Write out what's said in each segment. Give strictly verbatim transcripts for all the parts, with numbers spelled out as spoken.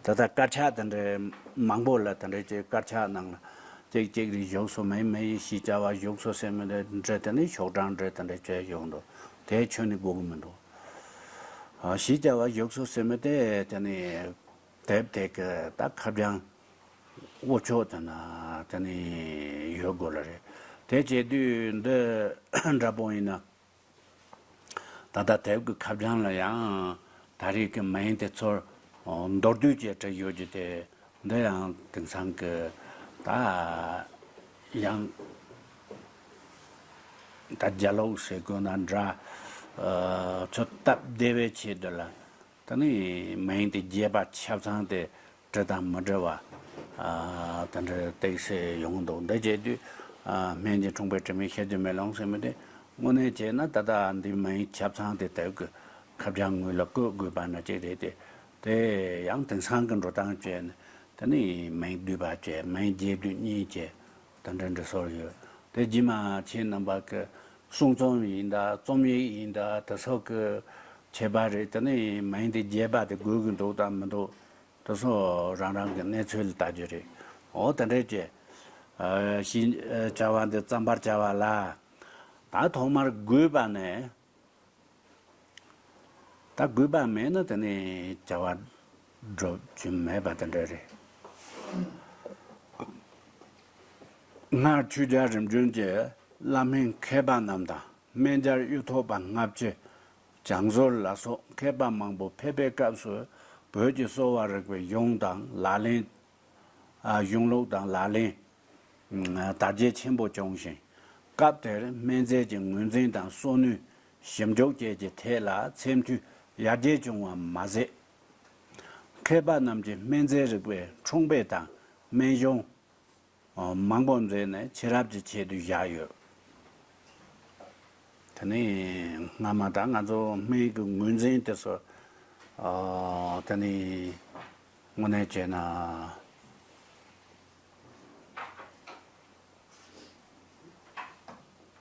ད་ལྟ་དཀར་ཆག་དེ་འདྲའི་མང་པོ་ལ་དེ་འདྲའི་ཅིག་དཀར་ཆག་ནང་ལ་ཅིག་ཅིག་རེ་བཞུགས་སོ། མེ་མེ་ཡི་ཞི་བྱ་བ་བཞུགས་སོ་ཟེར་མི་འདྲ་དེ་ནི་ཤོག་གྲངས་འདྲ་དེ་འདྲ་བྱས་ཡོང་འདུག་དེ་ཁྱོན་ནས་དགོས་ཀྱི་མི་འདུག་ཨ། ཞི་བྱ་བ་བཞུགས་སོ་ཟེར་མི་དེ་དེ་ནི་དེབ་དེ་གི་ད་ཁ་བྱང་དབུ་ཕྱོགས་དེ་ན་དེ་ནི་ཡོད་དགོས་ལ་རེད། དེ་བྱེད་དུས་འདི་འདྲ་པོ་ཡིན་ན། ད་ལྟ་དེབ་ཀྱི་ཁ་བྱང་ལ་ཡང་ད་རེས་ཀྱི་མིང་དེ་ཚོར་མདོར་བསྡུས་བྱས་བྲིས་ཡོད་རྒྱུ་དེ། འདི་ཡང་དེང་སང་གི་ད་ཡང་ད་རྒྱ་ལོག་ཟེར་དགོས་ན་འདྲ། ཚོད་སྟབས་བདེ་བའི་ཆེད་དུ་ལ། ད་ནི་མིང་དེ་རྒྱས་པ་ཆ་ཚང་དེ་འབྲི་དང་མི་འབྲི་བ། ཨ། དེ་འདྲ་ཏོག་ཙམ་ཡོང་འདུག་འདི་བྱས་དུས། ཨ། སྨན་གྱི་འཁྲུངས་པའི་དྲི་མས་ཤེས་རྒྱུ་མེ་ལོང་ཟེར་མི་དེ་དངོས་གནས་བྱས་ན་ད་ལྟ་འདི་མིང་ཆ་ཚང་དེ་དེབ་ཀྱི་ཁ་བྱང་ངོས་ལ་བཀོད་དགོས་པ་ན་ཅིག་རེད་དེ། དེ་ཡང་དེང་སང་གི་འགྲོ་སྟངས་བྱས་ནས་དེ་ནི་མིང་བསྡུས་པ་བྱས། མིང་རྒྱས་བསྡུས་གཉིས་བྱས། དེ་འདྲ་འདྲ་སོགས་ཡོད། དེ་རྗེས་མ་ཁྱེད་རྣམ་པ་གི་གསུང་རྩོམ་ཡིན་ད། རྩོམ་ཡིག་ཡིན་ད། དེ་སོགས་ཀྱི་ཁྱད་པར་རེད། དེ་ནི་མིང་དེ་རྒྱས་པ་དེ་དགོས་ཀྱི་འདུག་དང་མི་འདུག་དེ་ཚོ་རང་རང་གི་གནས་ཚུལ་ལ་ལྟ་རྒྱུ་རེད། འོ་དེ་འདྲས་ཀྱི། ཨ། ཞི་བྱ་བ་འདི་བརྩམ་པར་བྱ་བ་ལ། ད་ཐོག་མར་དགོས་པ་ནི། ད་དགོས་པ་མེད་ན་དེ་ནི་བྱ་བ་སྒྲུབ་རྒྱུ་མེད་པ་དེ་འདྲ་རེད། སྔར་ཆོས་རྒྱལ་རིམ་བྱོན་གྱིས་བླ་སྨན་མཁས་པ་རྣམས་དང་སྨན་སྦྱར་གཡུ་ཐོག་པ་ལྔ་བཅུ། བྱང་ཟུར་ལ་སོགས་མཁས་པ་མང་པོ་ཕེབས་པའི་སྐབས་སུ་བོད་ཀྱི་གསོ་བ་རིག་པའི་གཞུང་དང་ལག་ལེན། ཨ། གཞུང་ལུགས་དང་ལག་ལེན། དར་རྒྱས་ཆེན་པོ་བྱུང་ཞིང་། སྐབས་དེར་སྨན་རྫས་ཀྱི་ངོས་འཛིན་དང་གསོ་ནུས་ཞིབ་འཇུག་བཅས་ཀྱི་ཐད་ལ་འཚེམ་མཐུད་ཡར་རྒྱས་བྱུང་བ་མ་ཟད། མཁས་པ་རྣམས་ཀྱིས་སྨན་རྫས་རིག་པའི་འཁྲུངས་དཔེ་དང་སྨན་གཞུང་མང་པོ་མཛད་ནས་ཕྱི་རབས་ཀྱི་ཆེད་དུ་བཞག་ཡོད། དེ་ནས་སྔ་མ་ད་ང་ཚོ་སྨན་གྱི་ངོས་འཛིན་དེ་ཚོ། ཨ། དེ་ནས་དངོས་གནས་བྱས་ན།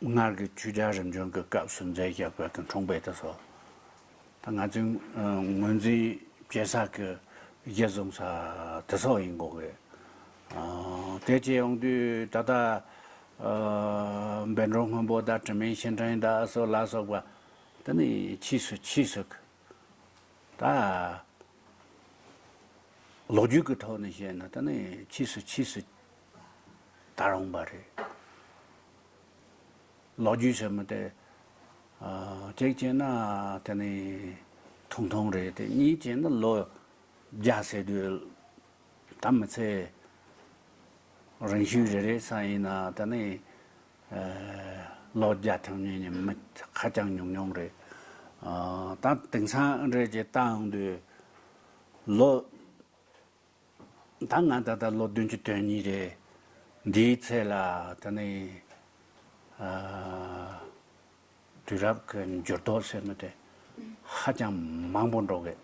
སྔར་གྱི་ཆོས་རྒྱལ་རིམ་བྱོན་གྱི་སྐབས་སུ་མཛད་བཞག་པའི་གི་འཁྲུངས་དཔེ་དེ་ཚོ། ད་ང་ཚོའི་ངོས་འཛིན་བྱེད་ས་གི་གཞི་བཟུང་ས་དེ་ཚོ་ཡིན་དགོས་གི། ཨ། དེ་བྱས་ཡོང་དུས་ད་ལྟ། ཨ། བཻ་ཌཱུརྱ་སྔོན་པོ་དང་དྲི་མེད་ཤེལ་ཕྲེང་དང་སོགས་ལ་སོགས་པ་དེ་ནི་ཕྱིས་སུ་ཕྱིས་སུ་གི། ད་ལོ་རྒྱུས་ཀྱི་ཐོག་ནས་བཤད་ན་དེ་ནི་ཕྱིས་སུ་ཕྱིས་སུ་དར་འོང་བ་རེད། ལོ་རྒྱུས་ཟེར་མི་དེ། ཨ། གཅིག་བྱས་ན་དེ་ནི་ཐུང་ཐུང་རེད་དེ། གཉིས་བྱས་ན་ལོ་བརྒྱ་ཟེར་དུས་ད་མི་ཚེ་རིང་ཤོས་རེ་རེ་ས་ཡིན་ན་དེ་ནི། ཨ། ལོ་བརྒྱ་ཐམ་ཉིན་ནི་མི་ཧ་ཅང་ཉུང་ཉུང་རེད། ཨ། ད་དེང་སང་འདྲ་ཅིག་བལྟ་ཡོང་དུས་ལོ། ད་ང་ད་ལྟ་ལོ་བདུན་ཅུ་དོན་གཉིས་རེད། འདིའི་ཚེ་ལ་དེ་ནི། ཨ། དུས་རབས་ཀྱི་འགྱུར་ལྡོག་ཟེར་མི་དེ་ཧ་ཅང་མང་པོ་འགྲོ་གི།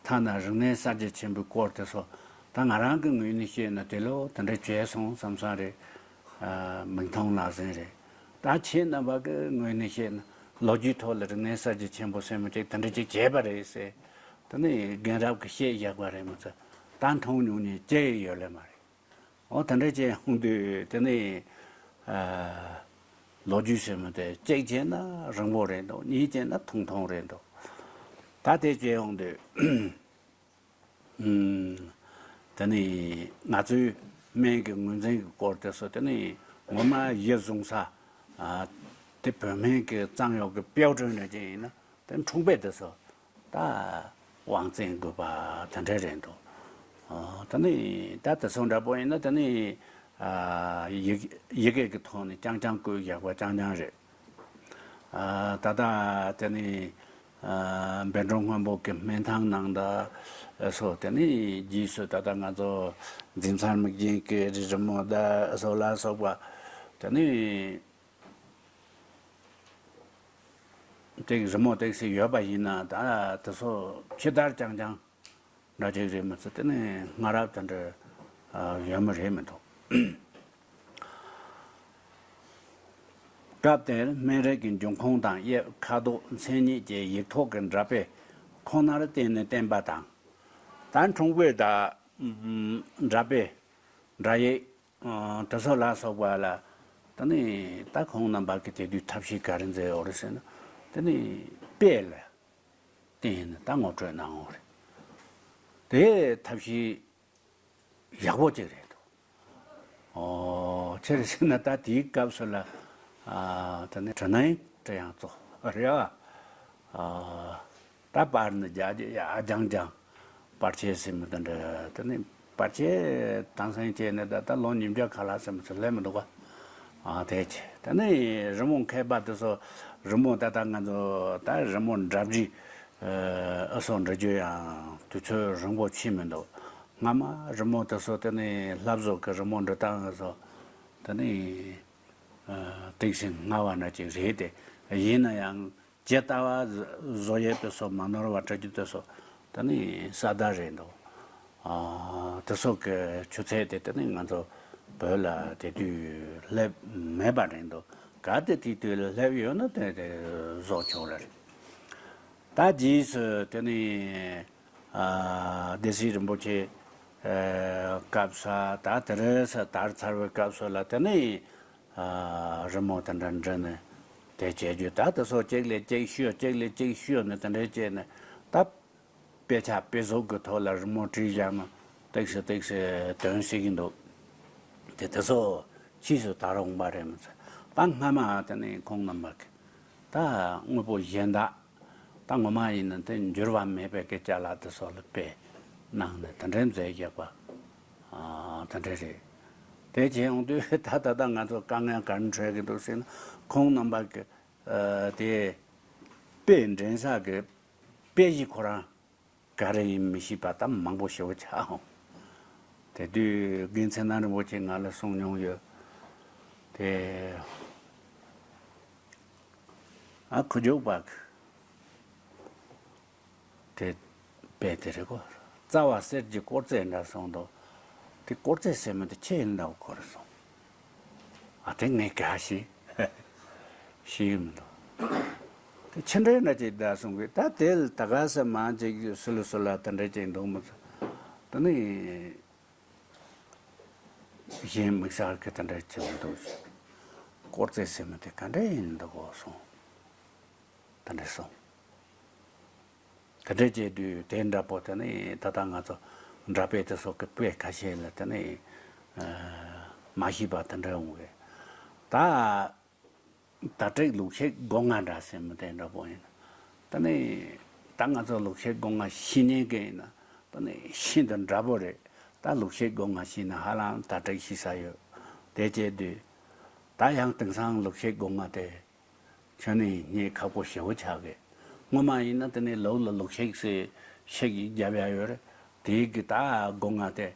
ཐ་ན་རིག་གནས་གསར་བརྗེ་ཆེན་པོའི་སྐོར་དེ་ཚོ་ད་ང་རང་གི་ངོས་ནས་བཤད་ན་དེ་ལོ་དེ་འདྲ་བྱས་སོང་བསམ་བསམ་རེད། ཨ། མིག་མཐོང་ལག་ཟིན་རེད། ད་ཁྱེད་རྣམ་པ་གི་ངོས་ནས་བཤད་ན་ལོ་རྒྱུས་ཐོག་ལ་རིག་གནས་གསར་བརྗེ་ཆེན་པོ་ཟེར་མི་ཅིག་དེ་འདྲ་ཅིག་བྱས་པ་རེད་ཟེར། དེ་ནི་རྒན་རབས་ཀྱིས་བཤད་བཞག་པ་རེད་མ་ཚད། ད་མཐོང་མྱོང་མཁན་ཅིག་ཡོད་ལེ་མ་རེད། འོ་དེ་འདྲ་བྱས་ཡོང་དུས་དེ་ནི། ཨ། ལོ་རྒྱུས་ཟེར་མི་དེ་གཅིག་བྱས་ན་རིང་པོ་རེད་འདུག་གཉིས་བྱས་ན་ཐུང་ཐུང་རེད་འདུག་ད་དེ་བྱས་ཡོང་དུས། ཨུམ། དེ་ནི་ང་ཚོའི་སྨན་གྱི་ངོས་འཛིན་གྱི་སྐོར་དེ་ཚོ་དེ་ནི་ངོ་མ་གཞི་བཟུང་ས། ཨ། དེ་བོད་སྨན་གྱི་རྩ་བའི་གི་དཔེ་སྐྲུན་ལ་ཅན་ཡིན་ན་དེ་འཁྲུངས་དཔེ་དེ་ཚོ་ད་དབང་བཙན་དགོས་པ་དེ་འདྲ་རེད་འདུག་ཨ། དེ་ནི་ད་དེ་ཚོ་འདྲ་པོ་ཡིན་ན་དེ་ནི། ཨ། ཡི་ཡི་གེ་གི་ཐོག་ནས་རྐྱང་རྐྱང་བཀོད་བཞག་པ་རྐྱང་རྐྱང་རེད། ཨ། ད་ལྟ་དེ་ནི། ཨ། བཻ་ཌཱུརྱ་སྔོན་པོ་གི་སྨན་ཐང་ནང་དུ་སོགས། དེ་ནི་རྗེས་སུ་ད་ལྟ་ང་ཚོ་འཛིན་ཚར་མིག་རྒྱན་གྱི་རི་མོ་དང་སོགས་ལ་སོགས་པ། དེ་ནི་ཏིག་རི་མོ་ཏིག་ཙམ་ཡོད་པ་ཡིན་ན་ད་དེ་ཚོ་ཕྱི་དར་རྐྱང་རྐྱང་འདྲ་ཅིག་རེད་མ་ཚད། དེ་ནི་སྔ་རབས་དེ་འདྲ། ཨ། ཡོད་མ་རེད་མི་འདུག་སྐབས་དེར་སྨན་རིགས་ཀྱི་འབྱུང་ཁུངས་དང་དབྱིབས། ཁ་དོག་མཚན་ཉིད་ཀྱི་ཡིག་ཐོག་གི་འདྲ་དཔེ་ ཁོང་ནར་བརྟེན་ནས་བསྟན་པ་དང་། ད་འཁྲུངས་བུས་ད་འདྲ་དཔེ་འདྲ་ཡིག་དེ་ཚོ་ལ་སོགས་པ་ལ། ད་ནི་ད་ཁོང་རྣམ་པ་གི་དེ་དུས་ཐབས་ཤེས་ག་རེ་མཛད་ཡོད་རེད་ཟེར་ན། ད་ནི་དཔེ་ལ་བརྟེན་ནས་ད་ངོ་སྤྲོད་གནང་ཡོད་རེད། དེ་ཐབས་ཤེས་ཡག་པོ་ཅིག་རེད་འདུག་ཨོ་ཅི་རེད་ཟེར་ན། ད་དེའི་སྐབས་སུ་ལ་ཨ་ད་ནི་དྲི་ནའི་དྲི་ཡང་གཙོ་རེད་བ། ཨ་ད་པར་ནི་རྒྱ་རྒྱ་ཡ་ལྗང་ལྗང་པར་ཆས་ཟེར་མི་དེ་འདྲ། ད་ནི་པར་ཆས་དྭངས་སང་བྱས་ནས་ད་ལྟ་ལོ་ཉིས་བརྒྱ་ག་ལ་ཟེར་མི་ཚོ་སླེབས་མི་འདུག་ག་ཨ་དེ་ཆེ། ད་ནི་རི་མོ་མཁས་པ་དེ་ཚོ། རི་མོ་ད་ལྟ་ང་ཚོ་ད་རི་མོ་འདྲ་བརྗེ་ཨ་སོགས་འབྲི་རྒྱུ་ཡང་དུས་ཚོད་རིང་པོ་ཕྱིན་མི་འདུག་སྔ་མ་རི་མོ་དེ་ཚོ་དེ་ནི་ལྷ་བཟོ་གི་རི་མོ་འབྲི་སྟངས་སོགས་དེ་ནི་ཨ་ཏོག་ཙམ་སྔ་བ་འདྲ་ཅིག་རེད་དེ། ཡིན་ན་ཡང་ཇི་ལྟ་བ་བཟོ་ཡས་དེ་ཚོ་མ་ནོར་བ་བཀྲ་རྒྱུ་དེ་ཚོ་དེ་ནི་ས་བདག་རེད་འདུག་ཨ་དེ་ཚོ་གི་ཆུ་ཚད་དེ་དེ་ནི་ང་ཚོ་བོད་ལ་དེ་དུས་སླེབས་མེད་པ་རེད་འདུག་གལ་ཏེ་དེ་དུས་སླེབས་ཡོད་ན་དེ་དེ་བཟོ་ཆོག་རེད། ད་རྗེས་སུ་དེ་ནི་ཨ་སྡེ་སྲིད་རིན་པོ་ཆེ་ཨ་སྐབས་ས་ད་དེ་རིང་ས་དར་ཚར་བའི་སྐབས་སུ་ལ་དེ་ནི་ཨ་རི་མོ་དེ་འདྲ་འབྲི་ནས་དེ་བྱེད་རྒྱུ། ད་དེ་ཚོ་གཅིག་ལས་གཅིག་ཤོས་གཅིག་ལས་གཅིག་ཤོས་ནས་དེ་འདྲ་བྱས་ནས། ད་དཔེ་ཆ་དཔེ་གཟུགས་ཀྱི་ཐོག་ལ་རི་མོ་བྲིས་བཞག་ན་ཏོག་ཙམ་ཏོག་ཙམ་དོན་སྲིད་ཀྱི་འདུག་དེ་དེ་ཚོ་ཕྱིས་སུ་དར་འོང་པ་རེད་མི་ཚེ། ད་སྔ་མ་དེ་ནི་ཁོང་རྣམ་པ་གི་ད་དངོས་པོ་གཞན་དག་ད་ངོ་མ་ཡིན་ན་དེ་འགྱུར་བ་མེད་པའི་སྐད་ཆ་ལ་དེ་ཚོ་ལ་དཔེ་གནང་ནས་དེ་འདྲའི་མཛད་རྒྱག་པ་ཨ་དེ་འདྲ་རེད། དེ་བྱས་ཡོང་དུས་ད་ད་ལྟ་ང་ཚོ་དཀའ་ངལ་ག་རེ་འཕྲད་ཀྱི་འདུག་ཟེར་ན། ཁོང་རྣམ་པ་གི་ཨ་དེ་དཔེ་འགྲན་ས་གི་དཔེ་གཞི་ཁོ་རང་ག་རེ་ཡིན་མི་ཤེས་པ་ད་མང་པོ་ཞེ་པོ་ཆགས་འོང་། དེ་དུས་རྒན་ཚེ་ན་རིན་པོ་ཆེ་ང་ལ་གསུངས་མྱོང་ཡོད། དེ་ཨ་ཁུ་བྱུག་པ་གི་དེ་དཔེ་དེ་རེད་གོ། རྩ་བ་གསེར་གྱི་དཀོར་རྫས་འདྲ་གསུངས་འདུག་དེ་དཀོར་རྫས་ཟེར་མི་དེ་ཆི་ཡིན་འདྲ་བོ་གོ་རེ་སོང་། ཨ་དེ་ངས་ག་ཤེས། ཤེས་ཀྱི་མི་འདུག་དེ་ཆི་འདྲའི་འདྲ་ཅིག་འདྲ་གསུང་གི། ད་དེ་ལ་ད་ག་ས་མང་ཅིག་སུ་ལ་སུ་ལ་དེ་འདྲ་ཅིག་འདུག་མི་ཚོ། དེ་ནི་གཞན་དམིགས་བསལ་གྱི་དེ་འདྲ་ཅིག་མི་འདུག་དཀོར་རྫས་ཟེར་མི་དེ་ག་འདྲ་ཡིན་འདུག་གོ་གསུང་། དེ་འདྲ་གསུང་། དེ་འདྲ་བྱས་དུས་དེ་འདྲ་པོ་དེ་ནི་ད་ལྟ་ང་ཚོ་འདྲ་དཔེ་དེ་སོགས་ཀྱི་དཔེ་ཁ་ཤས་ལ་དེ་ནི་ཨ་མ་ཤེས་པ་དེ་འདྲ་འོང་བས། ད་ད་དྲེག་ལུག་ཤེག་སྒོ་ང་འདྲ་ཟེར་མི་དེ་འདྲ་པོ་ཡིན། དེ་ནི་ད་ང་ཚོ་ལུག་ཤེག་སྒོ་ང་ཤེས་མཁན་གྱི་ཡིན་ན་དེ་ནི་ཤིན་ཏུ་འདྲ་པོ་རེད། ད་ལུག་ཤེག་སྒོ་ང་ཤེས་ན་ཧ་ལམ་ད་དྲེག་ཤེས་ས་ཡོད། དེ་བྱས་དུས་ད་ཡང་དེང་སང་ལུག་ཤེག་སྒོ་ང་དེ་ཁྱོན་ནས་རྙེད་ཁག་པོ་ཞེ་པོ་ཆགས་གི། སྔོན་མ་ཡིན་ན་དེ་ནས་ལོགས་ལ་ལུག་ཤེག་ཟེར་ཤེག་ཡིག་རྒྱབ་ཡ་ཡོད་རེད། དེའི་གི་ད་སྒོ་ང་དེ་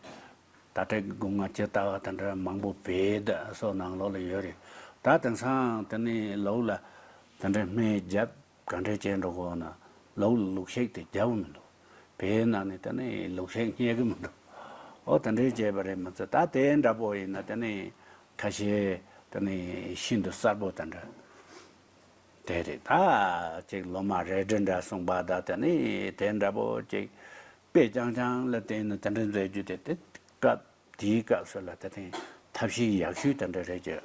ད་ལྟའི་སྒོ་ང་ཇི་ལྟ་བ་དེ་འདྲ་མང་པོ་བེད་སོགས་ནང་ལོགས་ལ་ཡོད་རེད། ད་དེང་སང་དེ་ནས་ལོགས་ལ་དེ་འདྲ་སྨན་རྒྱབ་ག་འདྲ་བྱས་འགྲོ་དགོས་ན་ལོགས་ལ་ལུག་ཤེག་དེ་རྒྱབ་མི་འདུག་བེད་ནང་ནས་དེ་ནས་ལུག་ཤེག་རྙེད་གི་མི་འདུག་ཨོ་དེ་འདྲ་བྱས་པ་རེད་མི་ཚེ། ད་དེ་འདྲ་པོ་ཡིན་ན་དེ་ནས་ཁ་ཤས་དེ་ནི་ཤིན་ཏུ་གསལ་པོ་དེ་འདྲ་དེ་རེད། ད་ཅིག་ལོ་མ་རལ་གྲི་འདྲ་གསུངས་པ་ད་དེ་ནི་དེ་འདྲ་པོ་ཅིག་དཔེ་རྐྱང་རྐྱང་ལ་བརྟེན་ནས་དེ་འདྲ་མཛད་རྒྱུ་དེ་དེ་སྐབས་དེའི་སྐབས་སུ་ལ་དེ་ཐེངས་ཐབས་ཤེས་ཡག་ཤོས་དེ་འདྲ་རེད་ཀྱི།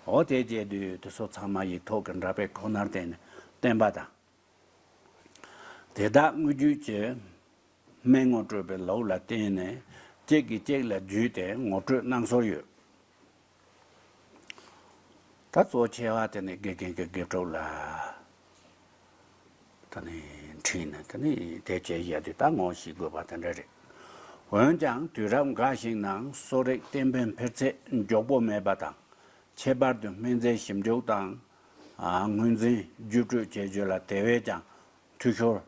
འོ་དེ་བྱས་དུས་དེ་ཚོ་ཚང་མ་ཡིག་ཐོག་གི་འདྲ་དཔེ་ཁོ་ནར་བརྟེན་ནས་བསྟན་པ་དང་། དེ་དག་དངོས་བརྒྱུད་ཀྱི་སྨན་ངོ་སྤྲོད་པའི་ལུགས་ལ་བརྟེན་ནས་གཅིག་གིས་གཅིག་ལ་བརྒྱུད་དེ་ངོ་སྤྲོད་གནང་སྲོལ་ཡོད། ད་གཙོ་ཆེ་བ་དེ་ནི་དགེ་རྒན་གྱི་དགེ་ཕྲུག་ལ་ད་ནི་ཁྲིད་ནས་དེ་ནི་དེ་བྱས་ཡ་དེ་ད་ངོ་ཤེས་དགོས་པ་དེ་འདྲ་རེད། འོན་ཀྱང་དུས་རབས་འགའ་ཞིག་ནང་གསོ་རིག་གཏན་ཕན་འཕེལ་ཚད་མགྱོགས་པོ་མེད་པ་དང་། ཁྱད་པར་དུ་སྨན་རྫས་ཞིབ་འཇུག་དང་ངོས་འཛིན་བརྒྱུད་སྤྲོད་བྱེད་རྒྱུ་ལ་དེ་བས་ཀྱང་འཐུས་ཤོར་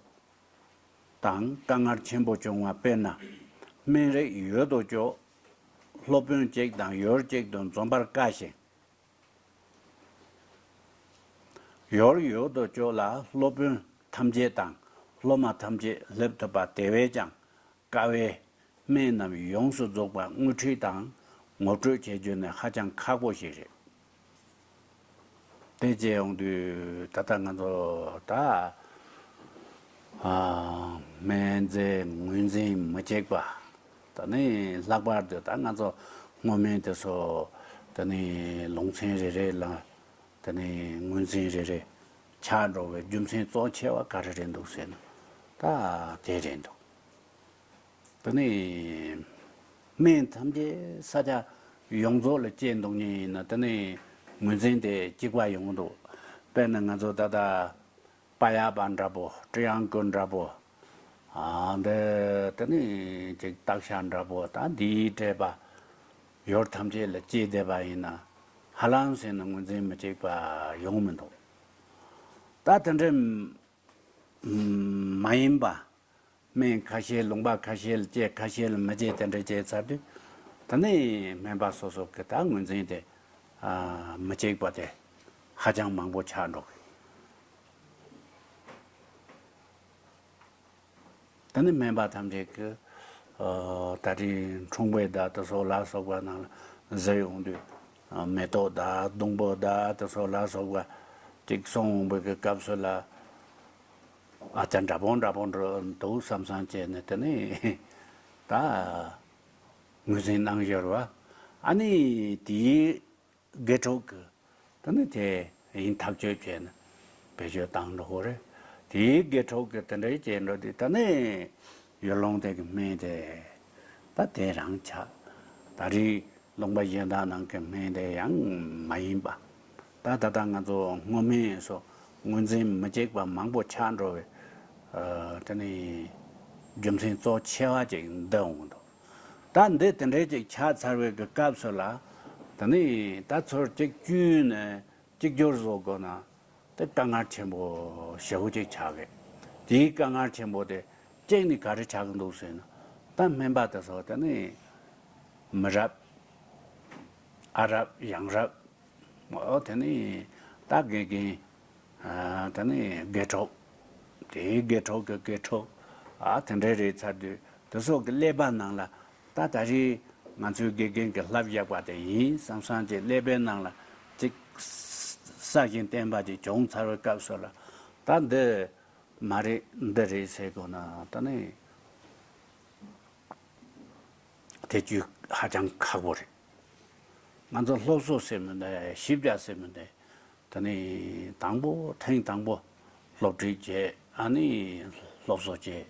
དང་དཀའ་ངལ་ཆེན་པོ་བྱུང་བ། དཔེར་ན། སྨན་རིགས་ཡོད་དོ་ཅོག་སློབ་དཔོན་གཅིག་དང་ཡུལ་གཅིག་ཏུ་འཛོམས་པར་དཀའ་ཞིང་། ཡུལ་ཡོད་དོ་ཅོག་ལ་སློབ་དཔོན་ཐམས་ཅད་དང་སློབ་མ་ཐམས་ཅད་སླེབས་ཐུབ་པ་དེ་བས་ཀྱང་དཀའ་བས། སྨན་རྣམས་ཡོངས་སུ་རྫོགས་པ་དངོས་ཁྲིད་དང་ངོ་སྤྲོད་བྱེད་རྒྱུ་ནི་ཧ་ཅང་ཁག་པོ་ཞིག་རེད། དེ་བྱས་ཡོང་དུས་ད་ལྟ་ང་ཚོ་ད་ཨ་ སྨན་རྫས་ངོས་འཛིན་མི་བྱེད་པ། ད་ནི་ལྷག་པར་དུ་ད་ང་ཚོ་སྔོ་སྨན་དེ་ཚོ་ད་ནི་ལུང་ཚན་རེ་རེ་ལ་ད་ནི་ངོས་འཛིན་རེ་རེ་ཆགས་འགྲོ་བའི་རྒྱུ་མཚན་གཙོ་ཆེ་བ་ག་རེ་རེད་འདུག་ཟེར་ན། ད་དེ་རེད་འདུག་ད་ནི་སྨན་ཐམས་ཅད་ས་ཆ་ཡོངས་རྫོགས་ལ་སྐྱེས་འདུག་ཉིན་ཡིན་ན་ད་ནི་ངོས་འཛིན་དེ་གཅིག་པ་ཡོང་གི་འདུག་དཔེར་ན་ང་ཚོ་ད་ལྟ་པ་ཡག་པ་འདྲ་པོ། ཀྲི་ཡང་ཀུན་འདྲ་པོ། ཨ་འདི་དེ་ནི་ཅིག་སྟག་ཤར་འདྲ་པོ། ད་འདིའི་འབྲེལ་པ་ཡོར་ཐམས་ཅད་ལ་སྐྱེས་བསྡད་པ་ཡིན་ན། ཧ་ལམ་ཟེར་ན་ངོས་འཛིན་མི་བྱེད་པ་ཡོང་མི་འདུག་ད་དེ་འདྲ་མ་ཡིན་པ། སྨན་ཁ་ཤས་ལུང་པ་ཁ་ཤས་ལ་སྐྱེ་ཁ་ཤས་ལ་མི་སྐྱེ་དེ་འདྲ་བྱས་ཚར་དུས། ད་ནི་སྨན་པ་སོ་སོ་གི་ད་ངོས་འཛིན་དེ་ཨ་མི་གཅིག་པ་དེ་ཧ་ཅང་མང་པོ་ཆགས་འགྲོ་གི། ད་ནི་སྨན་པ་ཐམས་ཅད་ཀྱིས་ཨ་ད་རེས་འཁྲུངས་པའི་ཟླ་དེ་ཚོ་ལ་སོགས་པ་ནང་ལ་གཟིགས་ཡོང་དུས། ཨ་མེ་ཏོག་ཟླ་སྡོང་པོ་ཟླ་དེ་ཚོ་ལ་སོགས་པ་ཅིག་གསུངས་ཡོང་བའི་གི་སྐབས་སུ་ལ། ཨ་ཅག་འདྲ་པོ་འདྲ་པོ་འགྲོ་འདུག་བསམ་བསམ་བྱས་ནས་དེ་ནས་ད་ངོས་འཛིན་གནང་བཞག་པ། ཨ་ནི་དེའི་དགེ་ཕྲུག་གིས་ད་ནི་དེ་ཡིན་ཐག་གཅོད་བྱས་ནས་བེད་སྤྱོད་བཏང་འགྲོ་གི་རེད། དེའི་དགེ་ཕྲུག་གིས་དེ་འདྲའི་བྱས་འགྲོ་དུས་ད་ནི་ཡུལ་ལུང་དེ་གི་སྨན་དེ་ད་དེ་རང་ཆགས། ད་རེས་ལུང་པ་གཞན་དག་ནང་གི་སྨན་དེ་ཡང་མ་ཡིན་པ། ད་ད་ལྟ་ང་ཚོ་སྔོ་སྨན་སོགས་ངོས་འཛིན་མི་བྱེད་པ་མང་པོ་ཆགས་འགྲོ་བའི་ཨ་དེ་ནི་རྒྱུ་མཚན་གཙོ་ཆེ་བ་ཅིག་འདི་འོང་འདུག་ད་འདི་དེ་འདྲའི་ཅིག་ཆགས་ཚར་བའི་གི་སྐབས་སུ་ལ། དེ་ནི་ད་ཚུར་གཅིག་བཅོས་ནས་གཅིག་གྱུར་བཟོ་དགོས་ན་དེ་དཀའ་ངལ་ཆེན་པོ་ཞེ་པོ་ཅིག་ཆགས་གི། དེའི་དཀའ་ངལ་ཆེན་པོ་དེ་གཅིག་ནི་ག་རེ་ཆགས་གི་འདུག་ཟེར་ན། ད་སྨན་པ་དེ་ཚོ་དེ་ནི་མི་རབས་ཨ་རབས་ཡང་རབས། འོ་དེ་ནི་ད་དགེ་རྒན། ཨ་དེ་ནི་དགེ་ཕྲུག་དེའི་དགེ་ཕྲུག་གི་དགེ་ཕྲུག་ཨ་དེ་འདྲའི་རེད་ཚར་དུས། དེ་ཚོ་གི་ཀླད་པ་ནང་ལ་ད་ད་རེས་ང་ཚོའི་དགེ་རྒན་གྱིས་བསླབ་བཞག་པ་དེ་ཡིན་བསམ་བསམ་གྱི་ཀླད་པའི་ནང་ལ་ཅིག་ས་ཞིང་བརྟན་པ་ཅིག་བྱུང་ཚར་བའི་སྐབས་སུ་ལ། ད་འདི་མ་རེད་འདི་རེད་ཟེར་དགོས་ན་ད་ནི། དེ་བཅོས་ཧ་ཅང་ཁག་པོ་རེད། ང་ཚོ་སློབ་གསོ་ཟེར་མི་འདི་ཞིབ་ཆ་ཟེར་མི་འདི། ད་ནི་དང་པོ་ཐེངས་དང་པོ་སློབ་ཁྲིད་བྱས། ཨ་ནི་སློབ་གསོ་བྱས།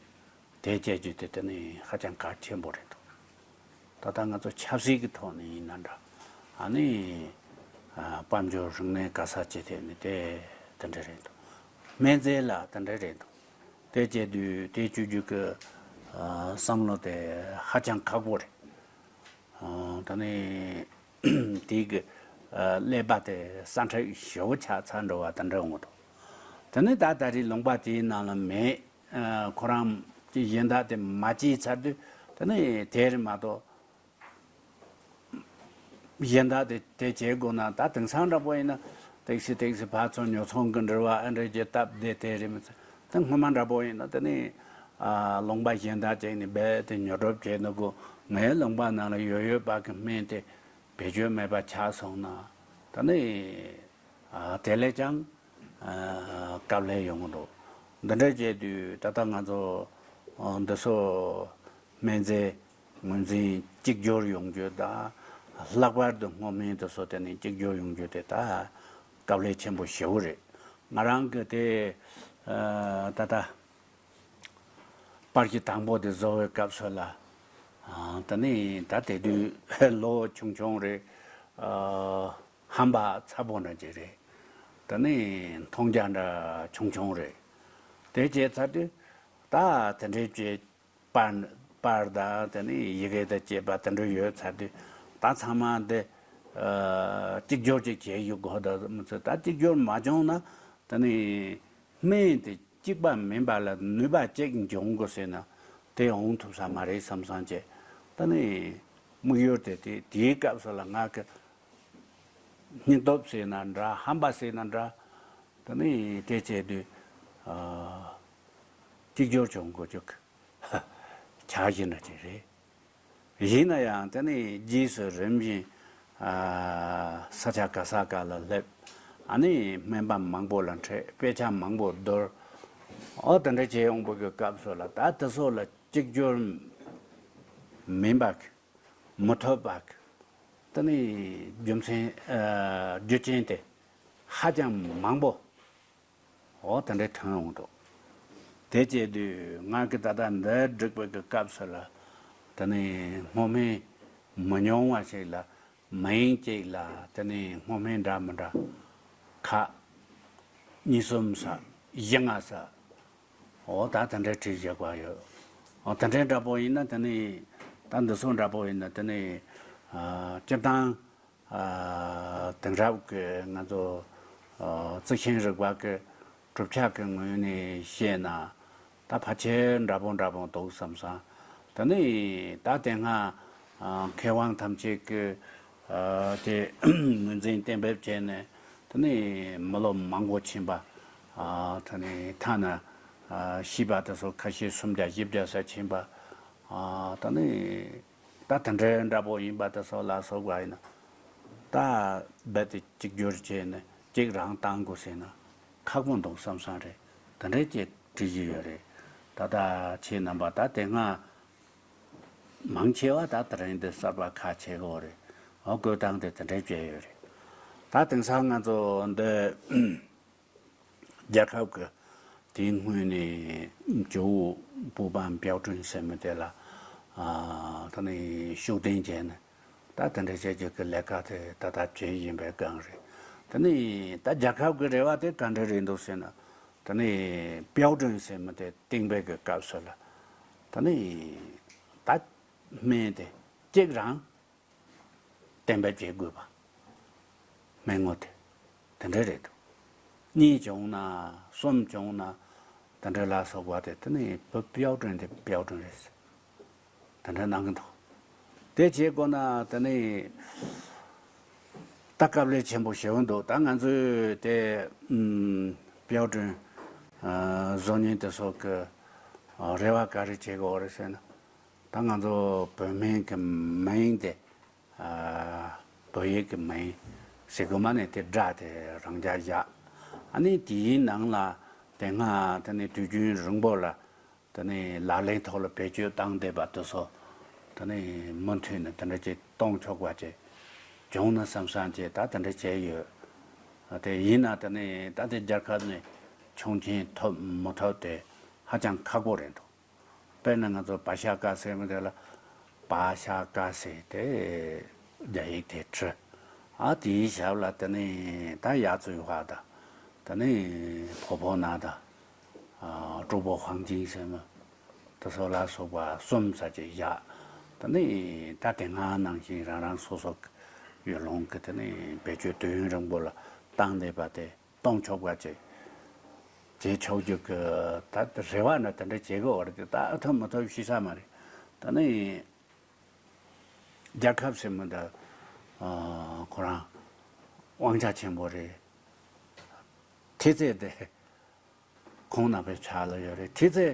དེ་བྱས་རྒྱུ་དེ་ད་ནི་ཧ་ཅང་གལ་ཆེན་པོ་རེད་འདུག་ད་ལྟ་ང་ཚོ་ཆབ་སྲིད་ཀྱི་ཐོག་ནས་ཡིན་ན་འདྲ། ཨ་ནི་ཨ་དཔལ་འབྱོར་རིག་གནས་ག་ས་ཅི་ཐད་ནས་དེ་དེ་འདྲ་རེད་འདུག་སྨན་རྫས་ལ་དེ་འདྲ་རེད་འདུག་དེ་བྱས་དུས་དེ་བཅོས་རྒྱུ་གི་ཨ་བསམ་བློ་དེ་ཧ་ཅང་ཁག་པོ་རེད། ཨ་ད་ནི་དེ་གི་ཨ་ཀླད་པ་དེ་སྲ་མཁྲེགས་ཞེ་པོ་ཆགས་ཚར་འགྲོ་བ་དེ་འདྲ་འོང་གི་འདུག་དེ་ནི་ད་ད་རེས་ལུང་པ་དེའི་ནང་ལ་མེད། ཨ་ཁོ་རང་གི་གཞན་དག་དེ་མ་སྐྱེས་ཚར་དུས་དེ་ནི་དེ་རེད་མ་གཏོགས། གཞན་དག་དེ་དེ་བྱེད་དགོས་ན་ད་དེང་སང་འདྲ་པོ་ཡིན་ན་ཏེག་སི་ཏེག་སི་ཕར་ཚུར་ཉོ་ཚོང་གི་འབྲེལ་བ་ཨ་འདྲ་བྱས་སྟབས་བདེ་དེ་རེད་མི་ཚེ། ད་སྔོན་མ་འདྲ་པོ་ཡིན་ན་དེ་ནི་ཨ་ལུང་པ་གཞན་དག་ཅིག་ནས་རྦད་དེ་ཉོ་སྒྲུབ་བྱས་ན་གོ། ངའི་ལུང་པ་ནང་ལ་ཡོད་ཡོད་པ་གི་སྨན་དེ་བེད་སྤྱོད་མེད་པ་ཆགས་སོང་ན་ད་ནི་ཨ་དེ་ལས་ཀྱང་ཨ་དཀའ་ལས་ཡོང་གི་འདུག་འདི་འདྲ་བྱས་དུས་ད་ལྟ་ང་ཚོ་ཨ་འདི་ཚོ་སྨན་རྫས་ངོས་འཛིན་གཅིག་གྱུར་ཡོང་རྒྱུ་དང་། ལྷག་པར་དུ་སྔོ་སྨན་དེ་ཚོ་དེ་ནི་གཅིག་གྱུར་ཡོང་རྒྱུ་དེ་ད་དཀའ་ལས་ཆེན་པོ་ཞེ་པོ་རེད། ང་རང་གི་དེ་ཨ་ད་ལྟ་པར་གྱི་དང་པོ་དེ་བཟོ་བའི་སྐབས་སུ་ལ། ཨ་ད་ནི་ད་དེ་དུས་ལོ་ཆུང་ཆུང་རེད། ཨ་ཧམ་པ་ཚ་པོ་འདྲ་ཅིག་རེད། ད་ནི་མཐོང་རྒྱ་འདྲ་ཆུང་ཆུང་རེད། དེ་བྱས་ཚར་དུས་ད་དེ་འདྲའི་བྱས། པར་པར་དང་དེ་ནི་ཡི་གེ་དང་བཅས་པ་དེ་འདྲ་ཡོད་ཚར་དུས། ད་ཚང་མ་འདི་ཨ་གཅིག་གྱུར་ཅིག་བྱས་ཡོད་དགོས་ད་མི་ཚོད། ད་གཅིག་གྱུར་མ་བྱུང་ན་དེ་ནི་སྨན་དེ་གཅིག་པ་མིན་པ་ལ་ནུས་པ་གཅིག་འབྱུང་དགོས་ཟེར་ན་དེ་འོང་ཐུབ་ས་མ་རེད་བསམ་བསམ་བྱས། ད་ནི་དམིགས་ཡུལ་དེ་དེ་དེའི་སྐབས་སུ་ལ་ང་གི་སྙིང་སྟོབས་ཟེར་ན་འདྲ། ཧམ་པ་ཟེར་ན་འདྲ། དེ་ནི་དེ་བྱས་དུས་ཨ་གཅིག་གྱུར་བྱུང་དགོས་རྒྱུ་གི་ཆ་ཞིག་འདྲ་ཅིག་རེད། ཡིན་ན་ཡང་དེ་ནི་རྗེས་སུ་རིམ་བཞིན་ཨ་ས་ཆ་ག་ས་ག་ལ་སླེབས། ཨ་ནི་སྨན་པ་མང་པོ་ལ་འཕྲད། དཔེ་ཆ་མང་པོ་བརྡོལ། འོ་དེ་འདྲ་བྱས་ཡོང་བའི་གི་སྐབས་སུ་ལ་ད་དེ་ཚོ་ལ་གཅིག་གྱུར་མིན་པ་གི་མི་ཐོབ་པ་གི་དེ་ནི་རྒྱུ་མཚན་ཨ་རྒྱུ་རྐྱེན་དེ་ཧ་ཅང་མང་པོ། འོ་དེ་འདྲའི་ཐོན་འོང་འདུག་དེ་བྱས་དུས་ང་གི་ད་ལྟ་འདི་བསྒྲིགས་པའི་གི་སྐབས་སུ་ལ་དེ་ནི་སྔོ་སྨན་མི་ཉུང་བ་ཞིག་ལ་མིང་གཅིག་ལ་དེ་ནི་སྔོ་སྨན་འདྲ་མི་འདྲ་ཁག་གཉིས་གསུམ་ས་བཞི་ལྔ་ས། འོ་ད་དེ་འདྲའི་བྲིས་བཞག་པ་ཡོད། འོ་དེ་འདྲའི་འདྲ་པོ་ཡིན་ན་དེ་ནི་ད་འདི་ཚོ་འདྲ་པོ་ཡིན་ན་དེ་ནི་ཨ་སྤྱིར་བཏང་ཨ་དེང་རབས་ཀྱི་ང་ཚོ་ཨ་རྩི་ཤིང་རིག་པ་གི་གྲུབ་ཆ་གི་ངོས་ནས་བཤད་ན་ད་ཕལ་ཆེར་འདྲ་པོ་འདྲ་པོ་འདུག་བསམ་སོང་། དེ་ནི་ད་དེ་སྔ་ཨ་མཁས་དབང་ཐམས་ཅད་ཀྱི་ཨ་དེ་ངོས་འཛིན་གཏན་འབེབས་བྱས་ནས་དེ་ནི་མི་ལོ་མང་པོ་ཕྱིན་པ། ཨ་དེ་ནི་ཐ་ན་ཨ་ཤེས་པ་དེ་ཚོ་ཁ་ཤས་སུམ་བརྒྱ་བཞི་བརྒྱ་ས་ཕྱིན་པ། ཨ་དེ་ནི་ད་དེ་འདྲའི་འདྲ་པོ་ཡིན་པ་དེ་ཚོ་ལ་སོགས་པ་ཡིན་ན་ད་རྦད་དེ་གཅིག་གྱུར་བྱས་ནས་གཅིག་རང་བཏང་དགོས་ཟེར་ན་ཁག་པོ་འདུག་བསམ་བསམ་རེད། དེ་འདྲའི་ཅིག་བྲིས་ཀྱི་ཡོད་རེད། ད་ལྟ་ཁྱེད་རྣམ་པ་ད་དེ་སྔ་མང་ཆེ་བ་ད་དེ་རིང་འདི་གསར་པ་ཁ་ཕྱེ་གི་ཡོད་རེད། འོ་བཀོད་སྟངས་དེ་དེ་འདྲའི་བྱས་ཡོད་རེད། ད་དེང་སང་ང་ཚོ་འདི་རྒྱལ་ཁབ་ཀྱི་དེའི་སྔོན་ནས་ཇོ་བོ་བོད་འབངས་དཔལ་སྒྲོན་ཟེར་མི་དེ་ལ་ཨ་ད་ནི་ཤུགས་ལྡན་བྱས་ནས་ད་དེ་འདྲ་བྱས་རྒྱུ་གི་ལས་ཀ་དེ་ད་ལྟ་བྱེད་བཞིན་པའི་སྒང་རེད། ད་ནི་ད་རྒྱལ་ཁབ་ཀྱི་རེ་བ་དེ་ག་འདྲ་རེད་འདུག་ཟེར་ན། ད་ནི་དཔལ་སྒྲོན་ཟེར་མི་དེ་བཏིང་པའི་གི་སྐབས་སུ་ལ་ད་ནི་ད་སྨན་དེ་གཅིག་རང་གཏན་འབེབས་བྱེད་དགོས་པ། སྨན་ངོ་དེ་དེ་འདྲ་རེད་འདུག་གཉིས་བྱུང་ན་གསུམ་བྱུང་ན་དེ་འདྲ་ལ་སོགས་པ་དེ་དེ་ནི་བུ་དཔལ་སྒྲོན་དེ་དཔལ་སྒྲོན་རེད་ཟེར། དེ་འདྲ་གནང་གི་འདུག་དེ་བྱེད་དགོས་ན་དེ་ནི་ད་དཀའ་ལས་ཆེན་པོ་ཞེ་པོ་འདུག་ད་ང་ཚོས་དེ་ཨུམ་དཔལ་སྒྲོན་ཨ་བཟོ་མཁན་དེ་ཚོ་གི་ཨ་རེ་བ་ག་རེ་བྱེད་དགོས་རེད་ཟེར་ན། ད་ང་ཚོ་བོད་སྨན་གྱི་མིང་དེ་ཨ་བོད་ཡིག་གི་མིང་ཟེར་གི་མ་ནས་དེ་སྒྲ་དེ་རང་འཇགས་བཞག་ཨ་ནི་དེའི་ནང་ལ་དེ་སྔ་དེ་ནི་དུས་རྒྱུན་རིང་པོ་ལ་དེ་ནི་ལག་ལེན་ཐོག་ལ་བེད་སྤྱོད་བཏང་བསྡད་པ་དེ་ཚོ་དེ་ནི་མུ་མཐུད་ནས་དེ་འདྲ་ཅིག་གཏོང་ཆོག་པ་ཅིག་བྱུང་ན་བསམ་བསམ་ཅིག་ད་དེ་འདྲ་བྱས་ཡོད། དེ་ཡིན་ན་དེ་ནི་ད་ལྟའི་རྒྱལ་ཁབ་ནས་ཆོག་མཆན་ཐོབ་མི་ཐོབ་དེ་ཧ་ཅང་ཁག་པོ་རེད་འདུག་དཔེར་ན་ང་ཚོ་བ་ཤ་ཀ་ཟེར་མི་དེ་ལ་བ་ཤ་ཀ་ཟེར་ཏེ་རྒྱ་ཡིག་དེ་བྲི། ཨ་དེའི་ཞབས་ལ་དེ་ནི་ད་ཡ་ཙུའི་ཧྭ་དང་དེ་ནི་ཕོ་ཕོ་ན་དང་ཨ་ཀྲུའུ་པོ་ཧུའང་ཅིང་ཟེར་མི་དེ་ཚོ་ལ་སོགས་པ་གསུམ་ཙམ་ཅིག་བཞག་དེ་ནི་ད་དེ་སྔ་ནང་བཞིན་རང་རང་སོ་སོ་གི་ཡུལ་ལུང་གི་དེ་ནི་བེད་སྤྱོད་དུས་ཡུན་རིང་པོ་ལ་བཏང་བསྡད་པ་དེ། གཏོང་ཆོག་པ་བྱེད། བྱེད་ཆོག་རྒྱུ་གི་ད་རེ་བ་ན་དེ་འདྲ་བྱེད་དགོས་བ་རེད་དེ་ད་ཨ་ཐུབ་མ་ཐུབ་ཤེས་ས་མ་རེད། ད་ནི་རྒྱལ་ཁབ་ཟེར་མི་འདི་ཨ་ཁོ་རང་དབང་ཆ་ཆེན་པོ་རེད། ཐེལ་ཙེ་དེ་ཁོང་རྣམ་པའི་ཕྱག་ལ་ཡོད་རེད། ཐེལ་ཙེ་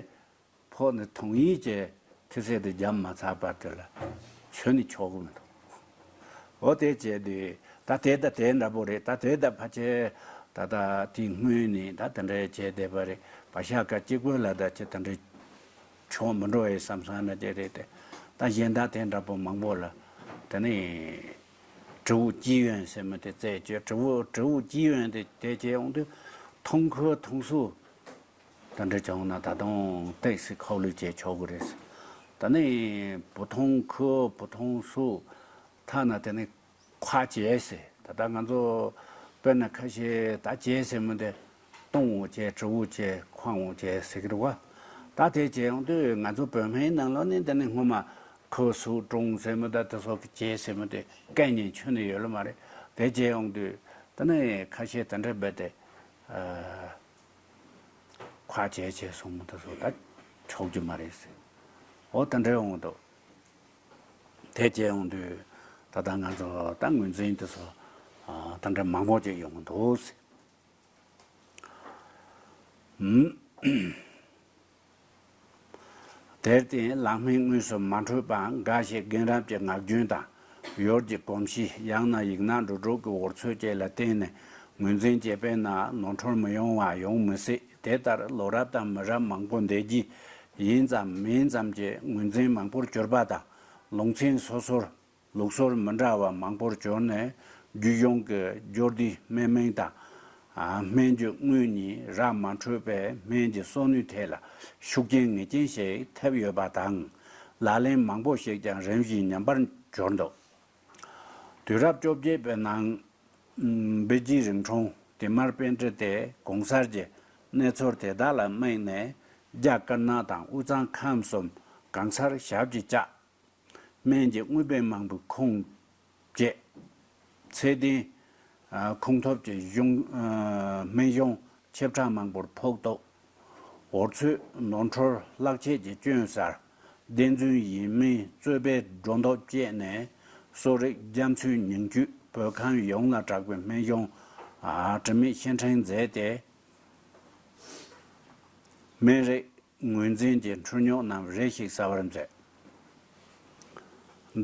ཕོག་ནས་དོན་ཡིད་ཀྱི་ཐེལ་ཙེ་དེ་བརྒྱབ་མ་ཚར་བར་དེ་ལ་ཆོད་ནས་ཆོག་གི་མི་འདུག་འོ་དེ་བྱས་དུས་ད་དེ་ད་དེ་འདྲ་པོ་རེད། ད་དེ་ད་ཕལ་ཆེར་ད་ད་དེའི་སྔོན་ནས་ད་དེ་འདྲ་བྱས་བསྡད་པ་རེད། བ་ཤ་ཀ་གཅིག་པོ་ལ་ད་ཅི་དེ་འདྲ་ཆོག་མི་འགྲོ་ཡི་བསམ་བསམ་ན་དེ་རེད་དེ། ད་གཞན་དག་དེ་འདྲ་པོ་མང་པོ་ལ་དེ་ནས་植物基源ཟེར་མི་དེ་རྩད་གཅོད། 植物 植物基源དེ་དེ་བྱས་ཡོང་དུས་ཐོན་ཁུངས་ཐོན་སུ། དེ་འདྲ་བྱུང་ན་ད་དུང་ཏོག་ཙམ་ཁོག་ལུས་བྱས་ཆོག་གི་རེད། ད་ནི་བུ་ཐོང་ཁོ་བུ་ཐོང་སུ་ཐ་ན་དེ་ནི་ཁ་བྱས་ཟེར། ད་ལྟ་ང་ཚོ་དཔེར་ན་ཁ་ཤས་ད་བྱས་ཟེར་མི་དེ་སྟོང་འོ་བྱས་གྲི་འོ་བྱས་ཁོང་འོ་བྱས་ཟེར་གི་རེད་བ། ད་དེ་བྱས་ཡོང་དུས་ང་ཚོ་བོད་སྨན་ནང་ལོགས་ནས་དེ་ནི་སྔོན་མ་ཁོ་སུ་ཀྲུང་ཟེར་མི་ད་དེ་ཚོ་གི་བྱས་ཟེར་མི་དེ་སྐད་ཉན་ཆོད་ནི་ཡོད་ལ་མ་རེད། དེ་བྱས་ཡོང་དུས་ད་ནི་ཁ་ཤས་དེ་འདྲ་རྦད་དེ། ཁ་བྱས་བྱས་སོང་མི་དེ་ཚོ་ད་ཆོག་རྒྱུ་མ་རེད་ཟེར། འོ་དེ་འདྲ་ཡོང་འདུག་དེ་བྱས་ཡོང་དུས་ད་ལྟ་ང་ཚོ་ད་ངོས་འཛིན་དེ་ཚོ་ཨ་དེ་འདྲ་མང་པོ་ཅིག་ཡོང་གི་འདུག་ཟེར། ཨུམ། དེར་བརྟེན་ལག་སྨན་དངོས་སུ་མ་འཕྲོད་པའང་འགའ་ཞིག་རྒན་རབས་ཀྱི་ངག་རྒྱུན་དང་ཡུལ་གྱི་གོམས་གཤིས། ཡང་ན་ཡིག་སྣ་འགྲོ་གྲོགས་ཀྱི་འོལ་ཚོད་བཅས་ལ་བརྟེན་ནས་ངོས་འཛིན་བྱས་པས་ན་ནོར་འཁྲུལ་མི་ཡོང་བ་ཡོང་མི་སྲིད་ དེ་ལྟར་ལོ་རབས་དང་མི་རབས་མང་པོ་འདས་རྗེས་ཡིན་ཙམ་མིན་ཙམ་གྱི་ངོས་འཛིན་མང་པོར་གྱུར་པ་དང་། ལུང་ཚན་སོ་སོར་ལུགས་སྲོལ་མི་འདྲ་བ་མང་པོར་གྱུར་ནས། རྒྱུད་གཞུང་གི་སྦྱོར་སྡེའི་སྨན་མིང་དང་། ཨ། སྨན་གྱི་དངོས་གཉིས་ར་མ་འཕྲོད་པས་སྨན་གྱི་གསོག་ནུས་ཐད་ལ་ཤུགས་རྐྱེན་ངེས་ཅན་ཞིག་ཐེབས་ཡོད་པ་དང་། ལག་ལེན་མང་པོ་ཞིག་ཀྱང་རིམ་བཞིན་ཉམས་པར་གྱུར་འདུག་དུས་རབས་བཅོ་བརྒྱད་པའི་ནང་། བི་ཇི་རིང་ཁྲུང་ཏི་མར་པཎྜི་ཏས་གོང་གསལ་གྱི་གནས་ཚུལ་དེ་དག་ལ་དམིགས་ནས། རྒྱ་དཀར་ནག་དང་དབུས་གཙང་ཁམས་གསུམ་གང་སར་ཞབས་ཀྱིས་བཅགས། སྨན་གྱི་དངོས་དཔེ་མང་པོའི་ཁུངས་བཅད། ཚད་ལྡན་ཁུངས་ཐུབ་ཀྱི་གཞུང་སྨན་གཞུང་ཆེ་ཕྲ་མང་པོར་ཕོག་ཐུག་འོ་ཚོད་ནོར་འཁྲུལ་ལྷག་ཆད་ཀྱི་སྐྱོན་གསར། བདེན་རྫུན་ཡིན་མིན་རྩོད་པའི་སྒྲོ་འདོགས་བཅད་ནས། གསོ་རིག་རྒྱ་མཚོའི་ཉིང་བཅུད་བོད་ཁམས་ཡོངས་ལ་གྲགས་པའི་སྨན་གཞུང་དྲི་མེད་བཤེར་འཕྲིན་མཛད་དེ། སྨན་རིགས་ངོས་འཛིན་གྱི་འཕྲུལ་རྙོག་རྣམས་རེ་ཞིག་གསལ་བར་མཛད།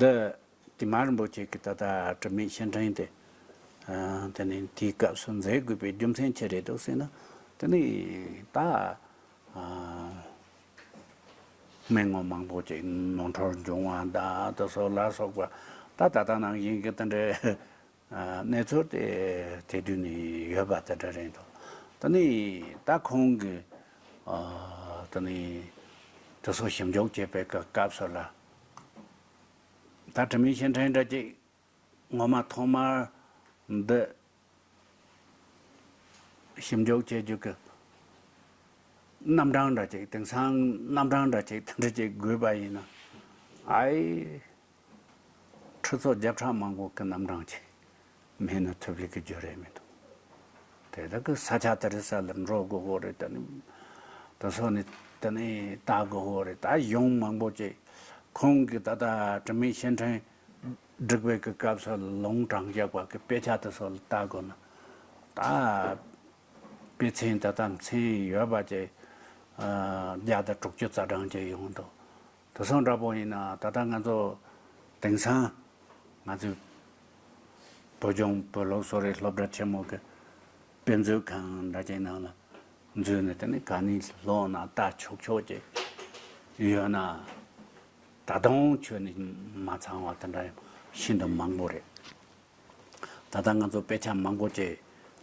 འདི་ཏི་མ་རིན་པོ་ཆེ་གི་ད་ལྟ་དྲི་མེད་བཤེར་འཕྲིན་དེ། ཨ། དེ་ནི་དེའི་སྐབས་སུ་མཛད་དགོས་པའི་རྒྱུ་མཚན་ཅི་རེད་འདུག་ཟེར་ན། དེ་ནི་ད། ཨ། སྨན་ངོ་མང་པོ་ཅིག་ནོར་འཁྲུལ་འབྱུང་བ་དང་དེ་སོགས་ལ་སོགས་པ། ད་ད་ལྟ་ནང་བཞིན་གྱི་དེ་འདྲའི་གནས་ཚུལ་དེ་དེ་དུས་ནས་ཡོད་པ་དེ་འདྲ་རེད་འདུག་ད་ནི་ད་ཁོང་གིས། ཨ། ད་ནི་དེ་ཚོ་ཞིབ་འཇུག་བྱེད་པའི་སྐབས་སུ་ལ། ད་དྲི་མེད་བཤེར་འཕྲིན་འདྲ་ཅིག་ངོ་མ་ཐོག་མར་འདི་ཞིབ་འཇུག་བྱེད་རྒྱུ་གི་རྣམ་གྲངས་འདྲ་ཅིག་དེང་སང་རྣམ་གྲངས་འདྲ་ཅིག་དེ་འདྲ་ཅིག་དགོས་པ་ཡིན་ན། ཨའི། ཁྲི་ཚོ་བརྒྱ་ཕྲག་མང་པོ་གི་རྣམ་གྲངས་ཅིག་མེད་ན་ཐུབ་ལེ་གི་རྒྱུ་རེད་མི་འདུག་དེ་དག་གི་ས་ཆ་དེ་རི་ས་ལ་འགྲོ་དགོས་གོ་རེད། ད་ནི་དེ་སོགས་ནི་དེ་ནི་ལྟ་དགོས་གོ་རེད། ད་གཞུང་མང་པོ་ཅིག་ཁོང་གི་ད་ལྟ་དྲི་མེད་བཤེར་འཕྲིན་སྒྲིག་པའི་གི་སྐབས་སུ་ལུང་དྲངས་བཞག་པ་གི་དཔེ་ཆ་དེ་སོགས་ལ་ལྟ་དགོས་ན། ད་དཔེ་མཚོན་ད་ལྟ་མཚོན་ཡོད་པ་ཅིག་ཨ། བརྒྱ་དང་དྲུག་ཅུ་རྩ་གྲངས་ཅིག་ཡོང་འདུག་དེ་སོགས་འདྲ་པོ་ཡིན་ན། ད་ལྟ་ང་ཚོ་དེང་སང་ང་ཚོའི་བོད་ལྗོངས་བོད་སློབ་གསོ་རིག་སློབ་གྲྭ་ཆེན་མོ་གི་དཔེ་མཛོད་ཁང་འདྲ་ཅིག་ནང་ལ་འཛུལ་ནས། དེ་ནི་ག་ནས་ཀློག་ན་ལྟ་ཆོག་ཆོག་ཅིག་ཡོད་ན། ད་དུང་ཁྱོན་ནས་མ་ཚང་བ་དེ་འདྲ་ཤིན་ཏུ་མང་པོ་རེད། ད་ལྟ་ང་ཚོ་དཔེ་ཆ་མང་པོ་ཅིག་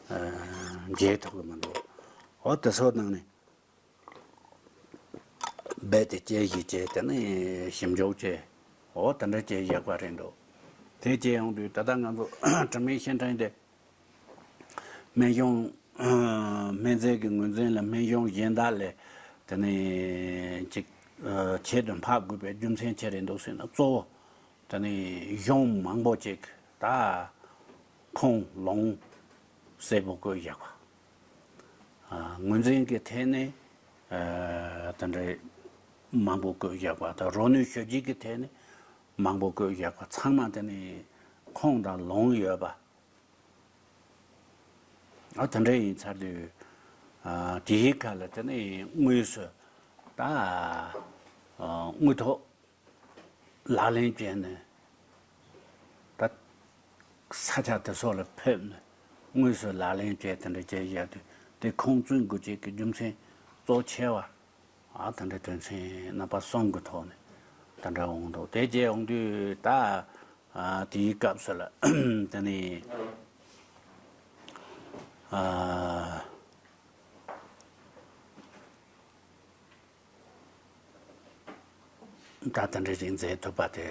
ཨ། མཇལ་ཐུབ་ཀྱི་མི་འདུག་འོ་དེ་སོགས་ནང་ནས་རྦད་དེ་དཔྱད་ཞིབ་བྱས། དེ་ནས་ཞིབ་འཇུག་བྱས། འོ་དེ་འདྲ་བྱས་བཞག་པ་རེད་འདུག་དེ་བྱས་ཡོང་དུས་ད་ལྟ་ང་ཚོ་དྲི་མེད་བཤེར་འཕྲིན་དེ། སྨན་གཞུང་། ཨ། སྨན་རྫས་ཀྱི་ངོས་འཛིན་ལ་སྨན་གཞུང་གཞན་དག་ལས་དེ་ནས་ཅིག་ཨ། ཆེད་དུ་འཕགས་དགོས་པའི་རྒྱུ་མཚན་ཅི་རེད་འདུག་ཟེར་ན། གཙོ་བོ་དེ་ནས་གཞུང་མང་པོ་ཅིག་ད་ཁུངས་ལུང་གསལ་པོ་བཀོད་བཞག་པ། ཨ། ངོས་འཛིན་གྱི་ཐད་ནས་ཨ། དེ་འདྲའི་མང་པོ་བཀོད་བཞག་པ་དང་། རོགས་ནུས་ཞབས་ཕྱི་གི་ཐད་ནས་མང་པོ་བཀོད་བཞག་པ། ཚང་མ་དེ་ནས་ཁུངས་དང་ལུང་ཡོད་པ། ཨ། དེ་འདྲ་ཡིན་ཚར་དུས། ཨ། དེའི་ཁ་ལ་དེ་ནས་དངོས་སུ་ད། ཨ། དངོས་ཐོག་ལག་ལེན་བྱས་ནས། ད་ས་ཆ་དེ་སོགས་ལ་ཕེབས་ནས་དངོས་སུ་ལག་ལེན་བྱས། དེ་འདྲ་བྱས་བཞག་དུས་དེ་ཁུངས་བཙུན་དགོས་ཅིག་གི་རྒྱུ་མཚན་གཙོ་ཆེ་བ། ཨ། དེ་འདྲའི་དོན་ཚན་རྣམ་པ་གསུམ་གྱི་ཐོག་ནས་དེ་འདྲ་འོང་འདུག་དེ་བྱས་ཡོང་དུས་ད། ཨ། དེའི་སྐབས་སུ་ལ་དེ་ནས། ཨ། ད་དེ་འདྲ་ཞིག་མཛད་ཐུབ་པ་དེ།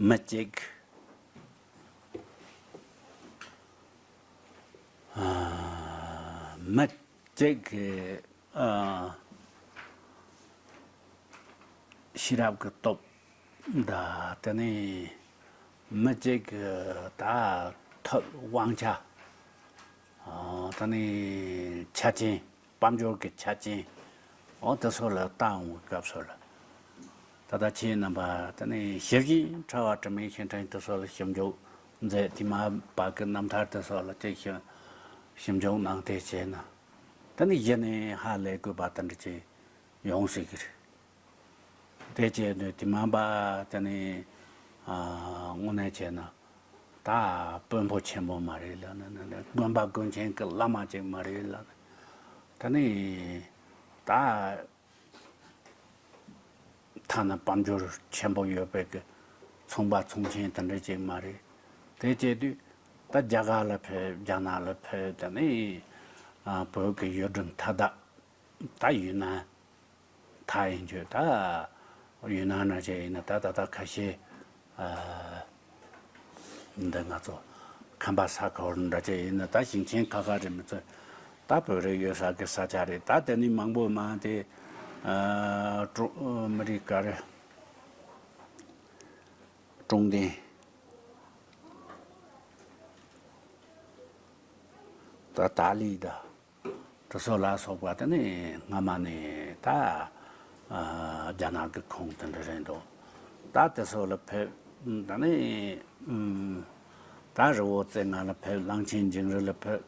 མི་གཅིག་ཨ། མི་གཅིག་གིས། ཨ། ཤེས་རབ་ཀྱི་སྟོབས་དང་། དེ་ནས་མི་གཅིག་གི་ད་ཐབས་དབང་ཆ། ཨ། དེ་ནས་ཆ་རྐྱེན། དཔལ་འབྱོར་གྱི་ཆ་རྐྱེན། འོ་དེ་ཚོ་ལ་བལྟ་འོང་བའི་སྐབས་སུ་ལ། ད་ལྟ་ཁྱེད་རྣམ་པ་དེ་ནས་ཞིབ་ཅིང་ཕྲ་བ་དྲི་མེད་བཤེར་འཕྲིན་དེ་ཚོ་ལ་ཞིབ་འཇུག་མཛད། དེ་མ་པ་གི་རྣམ་ཐར་དེ་ཚོ་ལ་ཅིག་ཞིབ་ཞིབ་འཇུག་གནང་སྟེ་བྱས་ན། དེ་ནས་གཞི་ནས་ཧ་ལས་དགོས་པ་དེ་འདྲ་ཅིག་ཡོང་སྲིད་ཀྱི་རེད། དེ་བྱས་དུས་དེ་མ་པ་དེ་ནས། ཨ། དངོས་གནས་བྱས་ན་ད་དཔོན་པོ་ཆེན་པོ་མ་རེད་ལབ་ན། དགོན་པ་དགོན་ཆེན་གྱི་བླ་མ་ཅིག་མ་རེད་ལབ་ན། ད་ནི་ད་ཐ་ན་དཔལ་འབྱོར་ཆེན་པོ་ཡོད་པའི་གི་ཚོང་པ་ཚོང་ཆེན་དེ་འདྲ་ཅིག་མ་རེད། དེ་བྱས་དུས་ད་རྒྱ་གར་ལ་ཕེབས། རྒྱ་ནག་ལ་ཕེབས། དེ་ནི་ཨ་བོད་ཀྱི་ཡུལ་གྲུ་མཐའ་དག་ད་ཡུན་ནན་ཐག་ཡིན་རྒྱུ། ད་ཡུན་ནན་འདྲ་ཅིག་ཡིན་ན་ད་ད་ལྟ་ཁ་ཤས་ཨ་འདི་ང་ཚོ་ཁམས་པ་ས་ཁུལ་འདྲ་ཅིག་ཡིན་ན་ད་ཞིང་ཆེན་ཁག་ཁག་རེད་མི་ཚོས་ད་བོད་རིགས་ཡོད་ས་གི་ས་ཆ་རེད། ད་དེ་ནི་མང་པོ་མང་དེ་ཨ་ཀྲུང་མི་རིགས་ག་རེ་ཀྲུང་ཏིང་ད་ཏཱ་ལི་ད། དེ་ཚོ་ལ་སོགས་པ་དེ་ནི་སྔ་མ་ནས་ད་ཨ་རྒྱ་ནག་གི་ཁོངས་དེ་འདྲ་རེད་འདུག་ད་དེ་ཚོ་ལ་ཕེབས། ད་ནི་ཨུམ་ད་རི་བོ་རྩེ་ལྔ་ལ་ཕེབས། གླང་ཆེན་ཇིང་རི་ལ་ཕེབས།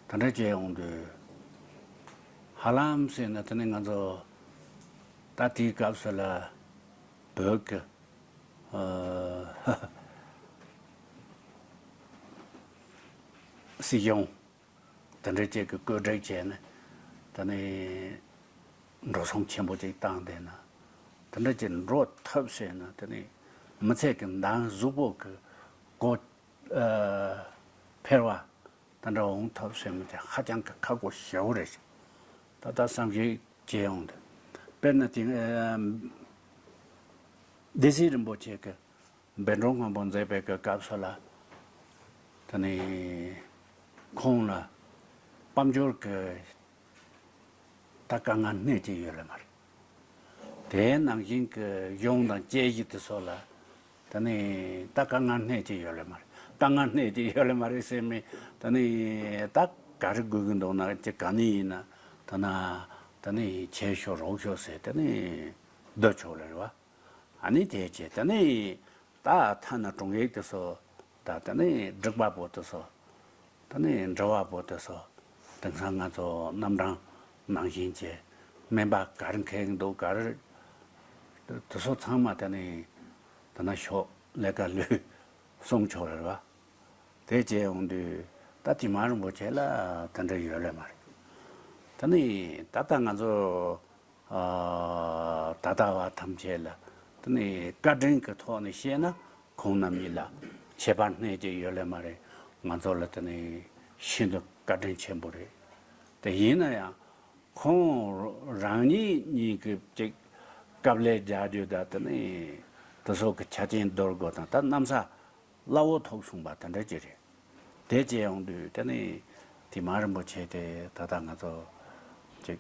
དེ་འདྲ་བྱས་ཡོང་དུས་ཧ་ལམ་ཟེར་ན་དེ་ནི་ང་ཚོ་ད་དེའི་སྐབས་སུ་ལ་བོད་ཀྱི་ཨ་སྲིད་གཞུང་དེ་འདྲ་ཅིག་གི་བཀོད་སྒྲིག་བྱས་ནས་དེ་ནས་འགྲོ་སོང་ཆེན་པོ་ཅིག་བཏང་བསྡད་ན། དེ་འདྲ་ཅིག་འགྲོ་ཐབས་བྱས་ན་དེ་ནས་མི་ཚེ་གི་འདང་གཟུགས་པོ་གི་གོ་ཨ་འཕེར་བ་དེ་འདྲ་འོང་ཐབས་བྱས་ན་དེ་ཧ་ཅང་གི་ཁག་པོ་ཞེ་པོ་རེད། ད་ལྟ་བསམ་གཞིག་བྱས་ཡོང་དུས་དཔེར་ན་དེ་ཨ་སྡེ་སྲིད་རིན་པོ་ཆེ་གི་བཻ་ཌཱུརྱ་སྔོན་པོ་མཛད་པའི་གི་སྐབས་སུ་ལ་ད་ནི་ཁོང་ལ་དཔལ་འབྱོར་གི་ད་དཀའ་ངལ་སྣེ་གཅིག་ཡོད་ལེ་མ་རེད། དེའི་ནང་བཞིན་གི་གཞུང་དང་དཔྱད་གཞི་དེ་ཚོ་ལ་ད་ནི་ད་དཀའ་ངལ་སྣེ་གཅིག་ཡོད་ལེ་མ་རེད། དཀའ་ངལ་སྣེ་གཅིག་ཡོད་ལེ་མ་རེད་ཟེར་མི་ད་ནི་ད་ག་རེ་དགོས་ཀྱི་འདུག་ན་ཅི་ག་ནི་ཡིན་ན་ད་ན་ད་ནི་བྱས་ཤོག་རོགས་ཤོག་ཟེར་ད་ནི་སྡོད་ཆོག་ལེ་རེད་བ། ཨ་ནི་དེ་བྱས་ད་ནི་ད་ཐ་ན་དྲུང་ཡིག་དེ་ཚོ་ད་ད་ནི་སྒྲིག་པ་པོ་དེ་ཚོ་ད་ནི་འབྲེལ་བ་པོ་དེ་ཚོ་དེང་སང་ང་ཚོ་རྣམ་གྲངས་ནང་བཞིན་བྱས་སྨན་པ་ག་རེ་མཁས་འདུག་ག་རེ་དེ་ཚོ་ཚང་མ་ད་ནི་ད་ན་ཤོག་ལས་ཀ་ལུས་གསུང་ཆོག་རེད་བ། དེ་བྱས་ཡོང་དུས་ད་དེ་མ་རིན་པོ་ཆེ་ལ་དེ་འདྲ་ཡོད་ལེ་མ་རེད། ད་ནི་ད་ལྟ་ང་ཚོ་ཨ་ད་ལྟ་བ་ཐམས་ཅད་ལ་དེ་ནི་བཀའ་དྲིན་གྱི་ཐོག་ནས་བཤད་ན་ཁོང་རྣམ་གཉིས་ལ་ཁྱད་པར་སྣེ་གཅིག་ཡོད་ལེ་མ་རེད། ང་ཚོ་ལ་དེ་ནི་ཤིན་ཏུ་བཀའ་དྲིན་ཆེན་པོ་རེད། དེ་ཡིན་ན་ཡང་ཁོང་རང་ཉིད་གཉིས་ཀྱི་ཅིག་དཀའ་ལས་རྒྱག་རྒྱུ་ད་དེ་ནི་དེ་ཚོ་གི་ཆ་རྐྱེན་འདོར་དགོས་དང་ད་གནམ་ས་སླ་བོ་ཐོག་གསུངས་པ་དེ་འདྲ་ཅིག་རེད། དེ་བྱས་ཡོང་དུས་དེ་ནི་དེ་མ་རིན་པོ་ཆེ་དེ་ད་ལྟ་ང་ཚོ་ཅིག་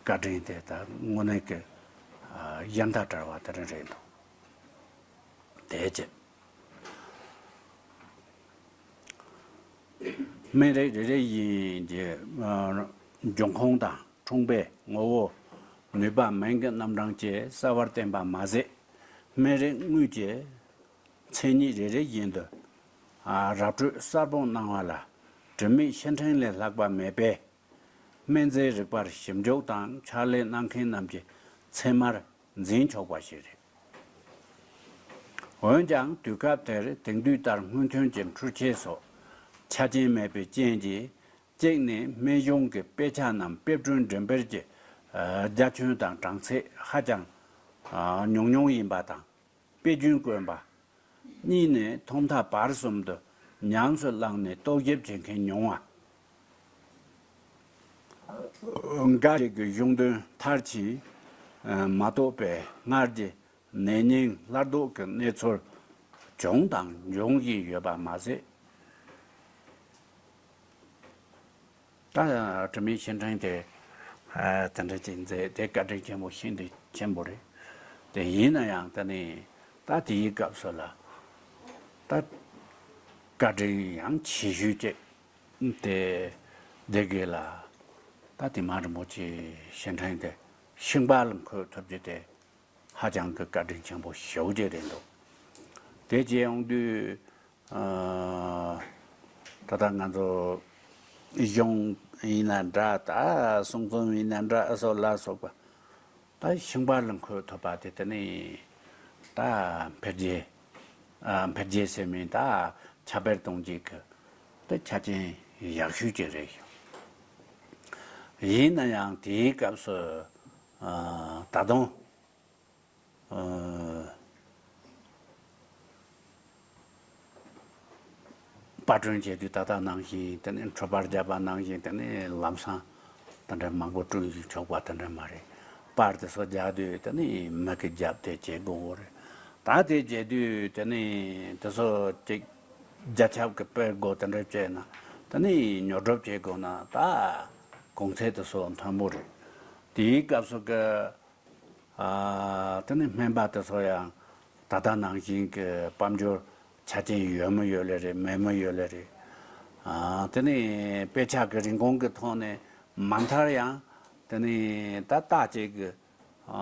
བཀའ་དྲིན་དེ་ད་དངོས་གནས་ཀྱི་ཨ་ཡན་ད་བྲལ་བ་དེ་རིང་རེད་འདུག་དེ་བྱས། སྨན་རིགས་རེ་རེ་བཞིན་གྱི་ཨ་འབྱུང་ཁུངས་དང་འཁྲུངས་པའི་ངོ་བོ། ནུས་པ་སྨན་གྱི་རྣམ་གྲངས་བཅས་གསལ་བར་བསྟན་པ་མ་ཟད། སྨན་རིགས་དངོས་ཀྱི་མཚན་ཉིད་རེ་རེ་བཞིན་དུ་ཨ་ར་སྤྲོད་གསལ་པོ་གནང་བ་ལ་དྲི་མེད་ཤེར་ཕྲེང་ལས་ལྷག་པ་མེད་པས། སྨན་རྫས་རིག་པར་ཞིབ་འཇུག་དང་ཕྱག་ལས་གནང་མཁན་རྣམས་ཀྱི་ཚད་མར་འཛིན་ཆོག་པ་ཞིག་རེད། འོན་ཀྱང་དུས་སྐབས་དེར་དེང་དུས་ལྟར་སྔོན་ཐོན་གྱི་འཕྲུལ་ཆས་སོགས་ཆ་རྐྱེན་མེད་པའི་རྐྱེན་གྱིས། གཅིག་ནས་སྨན་གཞུང་གི་དཔེ་ཆ་རྣམས་དཔེ་སྐྲུན་འགྲེམས་སྤེལ་གྱི་ཨ་རྒྱ་ཁྱོན་དང་གྲངས་ཚད་ཧ་ཅང་ཨ་ཉུང་ཉུང་ཡིན་པ་དང་། དཔེ་རྒྱུན་དཀོན་པ། གཉིས་ནས་ཐོག་མཐའ་བར་གསུམ་དུ་ཉམས་སུ་བླངས་ནས་རྟོག་ཞིབ་བྱེད་མཁན་ཉུང་བ། འགའ་ཞིག་གི་གཞུང་དོན་མཐར་ཕྱིན་མ་རྟོགས་པའི་སྔར་གྱི་ནད་རྙིང་སླར་ལྡོག་གི་གནས་ཚུལ་བྱུང་དང་འབྱུང་བཞིན་ཡོད་པ་མ་ཟད། ད་དྲི་མེད་ཤེར་ཕྲེང་དེ་ཨ་དེ་འདྲ་ཅིག་མཛད་དེ་བཀའ་དྲིན་ཆེན་པོ་ཤིན་ཏུ་ཆེན་པོ་རེད། དེ་ཡིན་ན་ཡང་ད་ནི་ད་དེའི་སྐབས་སུ་ལ་ད་བཀའ་དྲིན་ཡང་ཆེ་ཤོས་ཅིག་དེ་སྡེ་དགེ་ལ་ད་དེ་མ་རིན་པོ་ཆེ་ཤེར་ཕྲེང་དེ་ཤིང་པ་ལ་འཁོད་ཐུབ་རྒྱུ་དེ། ཧ་ཅང་གི་བཀའ་དྲིན་ཆེན་པོ་ཞེ་པོ་ཅིག་རེད་འདུག་དེ་བྱས་ཡོང་དུས་ཨ་ད་ལྟ་ང་ཚོ་གཞུང་ཡིན་ན་འདྲ། ད་གསུང་རྩོམ་ཡིན་ན་འདྲ། ཨ་སོགས་ལ་སོགས་པ་ད་ཤིང་པ་ལ་འཁོད་ཐུབ་པ་དེ་དེ་ནི་ད་འཕེལ་རྒྱས་ཨ་འཕེལ་རྒྱས་ཟེར་མིན་ད་ཁྱབ་སྤེལ་གཏོང་རྒྱུ་གི་ད་ཆ་རྐྱེན་ ཡག་ཤོས་ཅིག་རེད་ཤག། ཡིན་ན་ཡང་དེའི་སྐབས་སུ་ཨ་ད་དུང་ཨ་པར་སྐྲུན་བྱེད་དུས་ད་ལྟ་ནང་བཞིན་དེ་ནས་འཕྲུལ་པར་བརྒྱབ་པ་ནང་བཞིན་དེ་ནས་ལམ་སང་དེ་འདྲ་མང་པོ་བསྐྲུན་ཞིག་ཆོག་པ་དེ་འདྲ་མ་རེད། པར་དེ་ཚོ་རྒྱག་དུས་དེ་ནས་མི་གིས་བརྒྱབ་དེ་བྱེད་དགོས་རེད། ད་དེ་བྱེད་དུས་དེ་ནས་དེ་ཚོ་ཅིག་རྒྱ་ཁྱབ་ཀྱི་སྤེལ་སྒོ་དེ་འདྲ་བྱས་ན་དེ་ནས་ཉོ་སྒྲུབ་བྱེད་དགོས་ན་ད་གོང་ཚད་དེ་ཚོ་མཐོན་པོ་རེད། དེའི་སྐབས་སུ་གི་ཨ་དེ་ནས་སྨན་པ་དེ་ཚོ་ཡང་ད་ལྟ་ནང་བཞིན་གྱི་དཔལ་འབྱོར་ཆ་རྐྱེན་ཡོད་མི་ཡོད་ལེ་རེད། མེད་མི་ཡོད་ལེ་རེད། ཨ་དེ་ནས་དཔེ་ཆ་གི་རིན་གོང་གི་ཐོག་ནས་མ་མཐར་ཡང་དེ་ནས་ད་རྟགས་ཅིག་གི་ཨ་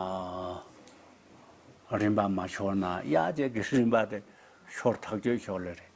རིན་པ་མ་ཤོར་ན་གཡག་ཅིག་གི་རིན་པ་དེ་ཤོར་ཐག་ཆོད་ཤོར་ལེ་རེད།